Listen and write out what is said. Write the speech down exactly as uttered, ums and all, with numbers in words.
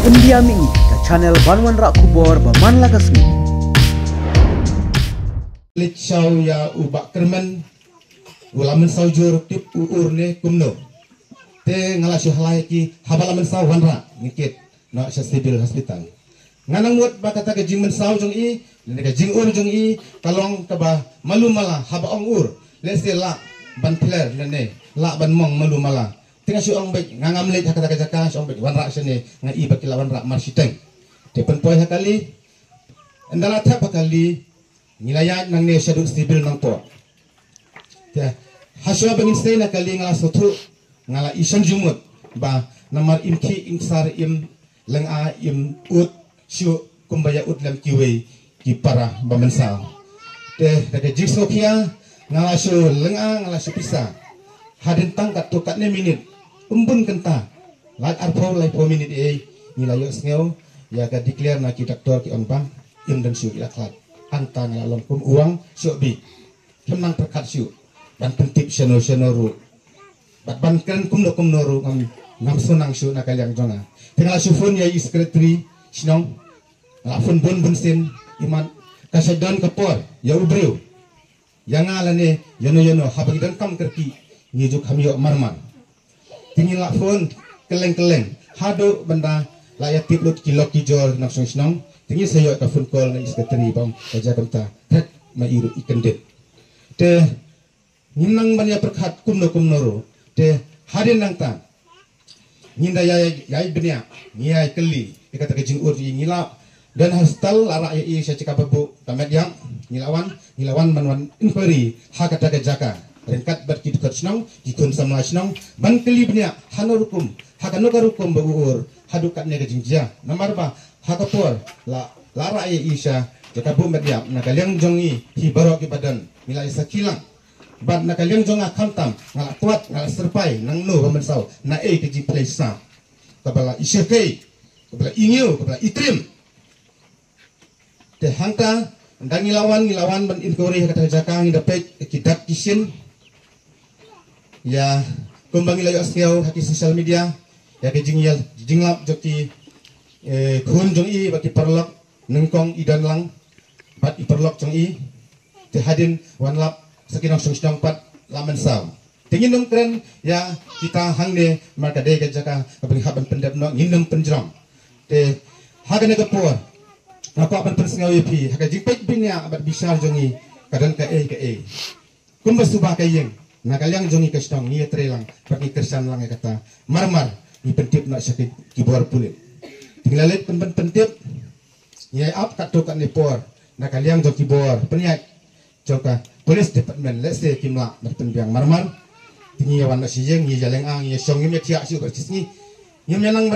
India Mini, ka channel ban wanrah khubor ba man la ka sngi. Leit shaw ïa u Bah Kyrmen, u la mynsaw jur tip u ur ne kumno. Te nga la shu halai ki haba la mynsaw wanrah ngin kit noh sha Civil Hospital. Nga nang mut ba kata ka jingmynsaw jong i, lane ka jingur jong i, ka long kaba malu mala haba ong ur. Lehse lah ban pler lane lah ban mong malu mala. Te nga shu ong beit, nga ngam leit ha kata ka jaka, shu ong beit wanrah shane, nga i ba ki la wanrah mar shiteng. Te pynpoi ha kali, ynda la thep ha kali, ngi la ïaid nangne shaduh Civil Nongpoh. Te hashwa ba ngin sei na kali nga la sngewthuh, nga la i shen jingmut ba namar im khih im ksar im lynga im ud shuh kumba ïa ud lem kiwei ki para ba mynsaw. Te da ka jingsngewkhia nga la shu lynga, nga la shu pisa. Hadien tang katto katne minit, ym bun kynta, lait arphew laiphew minit ei, ngi la ïohsngew ïa ka declare na ki doktor ki ong ba im don shuh, i la khlad. Hangta nga la long kum u wang shoh bih. Khlem nang pyrkhat shuh ban pyntip shano shano ruh, bad ban kren kumno kumno ruh ngam, ngam sngewtynnat shuh na ka liang jong nga. Te nga la shu phone ïa i secretary shnong, nga la phone bun bun sien, imat ka shu don ka por ïa u briew, ïa nga lane ïano ïano, haba ngi donkam kyrkieh ngi ju kham ïoh marmar. Te ngi la phone kylleng kylleng haduh ban da la ïa tip lut ki lok ki jor nongshong shnong. Te ngi sa ïoh ka phone call na i secretary ba ong ka jia kumta, thep ma i ruh i kyndit. Te ngim nang ban ïa pyrkhat kumno kumno ruh. Te hadien nangta ngin da ïa, ïa bniah, ngi ïa kylli ïa kata ka jingur jong i. Ngi la don ha hospital, la rah ïa i sha jaka ba buh ka met ïap. Ngi la wan, ngi la wan ban wan inquiry ha kata ka jaka ryngkat bad ki dkhot shnong, ki khun samla shnong, ban kylli bniah hano rukom, ha kano ka rukom ba u ur haduh katne ka jingjia. Namar ba ha ka por la, la rah ïa i sha jaka buh met ïap, na ka liang jong ngi hi baroh kiba don ngi la ïa sakhi lang. Bad na ka liang jong nga khamtam nga la kwah, nga la syrpai nangno ba mynsaw, naei ka jingpynleit sah kaba la i shyrkhei, kaba la i ngiew, kaba la i trim. Te hangta ynda ngi la wan, ngi la wan ban inquiry ha kata ka jaka, ngi da peit ki dak ki shin. Ïa, kumba ngi la ïohsngew ha ki social media ïa ki jingïal, jinglap jong ki, eh, khun jong i bad ki paralok, nyngkong i don lang bad i paralok jong i. Te hadien wan lap sa ki nongshong shnong pat la mynsaw. Te ngin ym kren ïa kita hangne, namar ka dei ka jaka kaba ngi hap ban pyndep noh, ngin ym pynjrong. Te ha kane ka por nga kwah ban pynsngew ïa phi ha ka jingpeit bniah bad bishar jong ngi, ka don kaei kaei. Kumba suba ka ïeng, na ka liang jong ngi ka shnong ngi ïatrei lang bad ngi kyrshan lang ïa kata. Marmar ngi pyntip noh sha ki, ki bor pulit. Te ngi la leit pyn, pyn, pyntip, ngi ïa ap katto katne por na ka liang jong ki bor pynïaid jong ka police department, lehse kim lah ban pynbiang marmar. Te ngi ïa wan noh sha ïing, ngi ïa lynga, ngi ïa shong, ngim ïa thiah shuh bad shisngi. Ngim ïa nang